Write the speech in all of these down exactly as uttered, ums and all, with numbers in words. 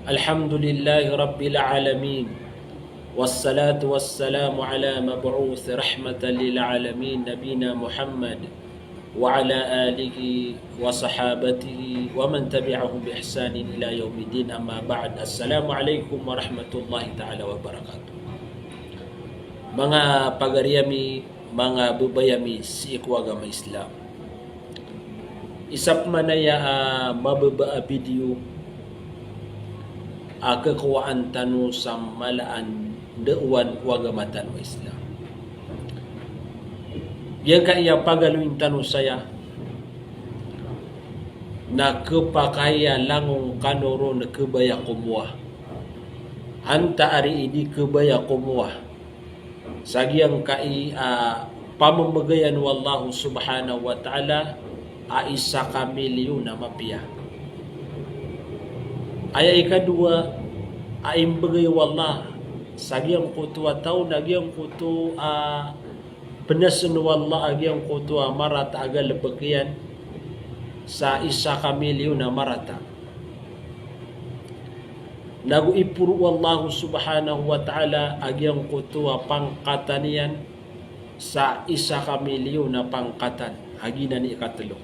Alhamdulillahi Rabbil Alamin. Wassalatu wassalamu ala mab'uthi rahmatan lil alamin, nabina Muhammad wa ala alihi wa sahabatihi wa man tabi'ahum bi ihsanin ila yaumiddin, amma ba'd. Assalamu alaikum warahmatullahi ta'ala wabarakatuh. Manga pagari ami, manga babay ami sii ko agama Islam. Isa pman aya a mababa a video a kakowaan tano sa mala a ndaowan o agama tano a Islam. Giyangkaya pagaloyin tano saya na khapakay a langon kano ron khabaya ko mowah. Antaa ari i di khabaya ko mowah sa giyangkai a pamamagayan o Allah subhanahu wa ta'ala a isa ka milyon a mapiya. Aya ikadowa a imbgay o Allah sa giyangkoto a taw na giyangkoto a pnasn o Allah a giyangkoto a marata a galbk iyan sa isa ka milyon a marata. Nago iporo o Allah subhanahu wa ta'ala a giyangkoto a pangkatan iyan sa isa ka milyon a pangkatan. A giyanan i ikatlo.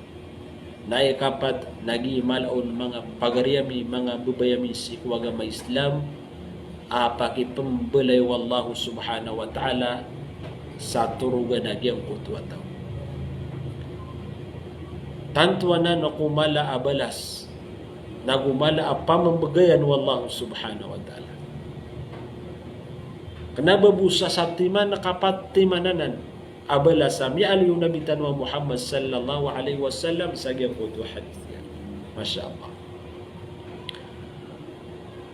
Na ikapat, na giya mala on manga pagari ami, manga babay ami sii ko agama Islam, a pakipmbalay o Allah subhanahu wa ta'ala sa torogan a giyangkoto a taw. Tanto anan ko mala a balas nago mala a pamamagayan o Allah subhanahu wa ta'ala. Kna ba bo sa satiman, kapat timan anan a balas a miyaaloy o Nabi tano a Muhammad sallallahu alaihi wasallam sa giyangkoto a hadith iyan. Masha Allah.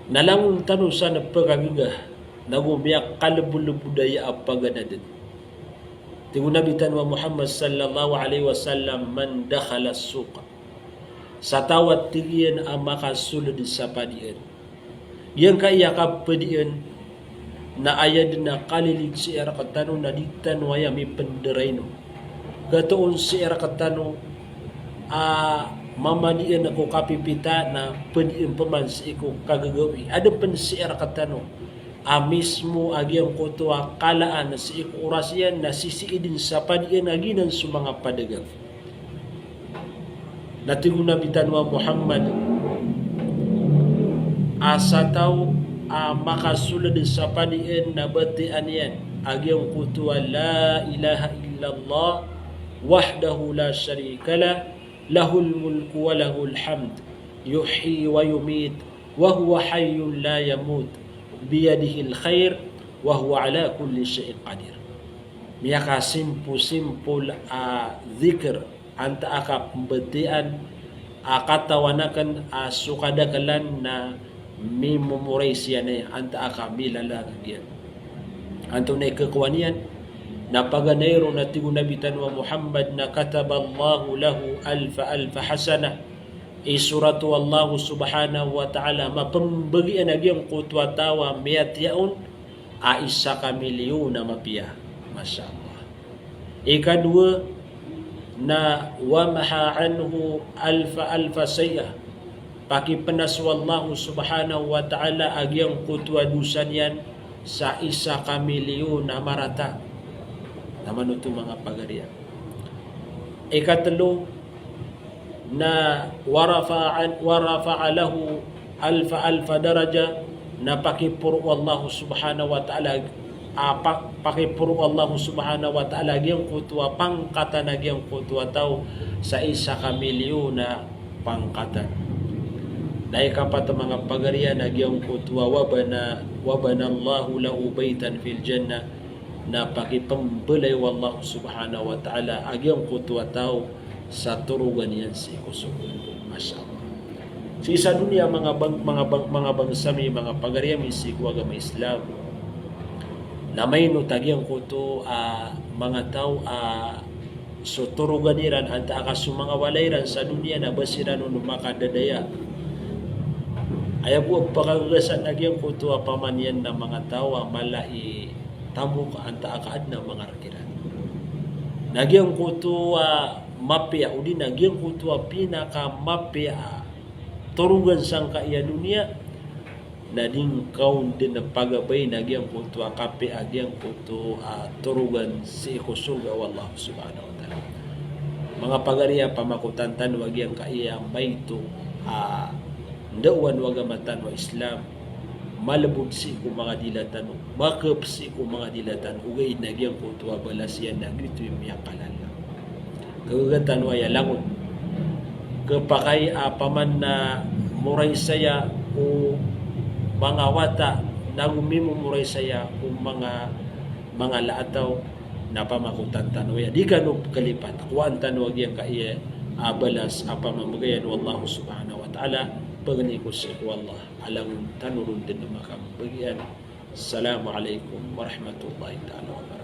Na langon tano san pkagaga nago miyakalbolbod aya a paganadn. Tig o Nabi tano a Muhammad sallallahu alaihi wasallam, "Man dakhala as-suq." Sa taw a tig iyan a makasold sa padian. Giyangkaya kapadian na aya dn a kalilig sii rktano na di tano aya mipndraino. Katoon sii rktano a mamadian ko kapipita na padian pman sii ko kagagawii. Adn pn sii rktano a mismo a giyangkoto a kalaan sii ko oras iyan na sisii dn sa padian a giyanan so manga padagang. Na tig o Nabi tano a Muhammad a sa taw a makasold sa padian na batian iyan a giyangkoto a la ilaha illallah wahdahu la sharika lah, lahul mulku wa lahul hamd, yuhyi wa yumit, wa huwa hayyun la yamut, biyadihil khair, wa huwa ala kulli shay'in qadir. Miyakasimpo-simpol a dhikr antaa ka pmbatian a katawan akn a so kadaklan na mimomoray siyan aya antaa ka milalalag iyan. Antonaa i khakowa niyan? Na paganay ron na tig o Nabi tano a Muhammad na kataballahu lahu alfa alfa hasanah. Isorat o Allah subhanahu wa ta'ala, mapmbagian a giyangkoto a taw a miyatiya on a isa ka milyon a mapiya. Masha Allah. Ikadowa na wa maha anhu alfa alfa sayyi'ah. Pakipnas o Allah subhanahu wa ta'ala a giyangkoto a dosa niyan sa isa ka milyon a marata. Taman oto manga pagariya. Ikatlo, na wa rafa'a, wa rafa'a lahu alfa alfa darajah, na pakiporo o Allah subhanahu wa ta'ala, a, pa-, pakiporo o Allah subhanahu wa ta'ala giyangkoto a pangkatan a giyangkoto a taw sa isa ka milyon a pangkatan. Na ikapat a manga pagariya na giyangkoto a wa bana, wa banallahu lahu baytan fil jannah, na pakipmbalay o Allah subhanahu wa ta'ala a giyangkoto a taw sa torogan iyan sii ko sorga. Masha Allah. Sii sa doniya manga bang-, manga bang-, manga bangsa mi, manga pagari ami sii ko agama Islam, na mainot a giyangkoto a manga taw a so torogan iran antaa ka so manga walay iran sa doniya na ba siran on makadadaya. Aya bo a pakagagasan a giyangkoto a pamaniyan na manga taw a mala i tamok antaa ka adn a manga rk iran. Na giyangkoto a mapiya, odi na giyangkoto a pinakamapiya a torogan sangkai a doniya, na di ngka on den pagabain a giyangkoto a kapiya, a giyangkoto a torogan sii ko sorga o Allah subhanahu wa ta'ala. Manga pagari a pamakotan tano a giyangkaya maito a ndaowan o agama tano a Islam, malbod sii ko manga dila tano, makep sii ko manga dila tano, ogaid na giyangkoto a balas iyan na giyoto i miyakalala. Kagaga tano aya langon. Kepakay a paman na moray saya o manga wata, nago mimomoray saya o manga, manga laataw, na pamakotan tano aya. Di kano kalipat. Kowaan tano a giyangkaya a balas a pamambegan o Allah subhanahu wa ta'ala, pagni ko sii ko Allah a langon tano ron den a makambegay. Assalamu alaikum warahmatullahi ta'ala wabarakatuh.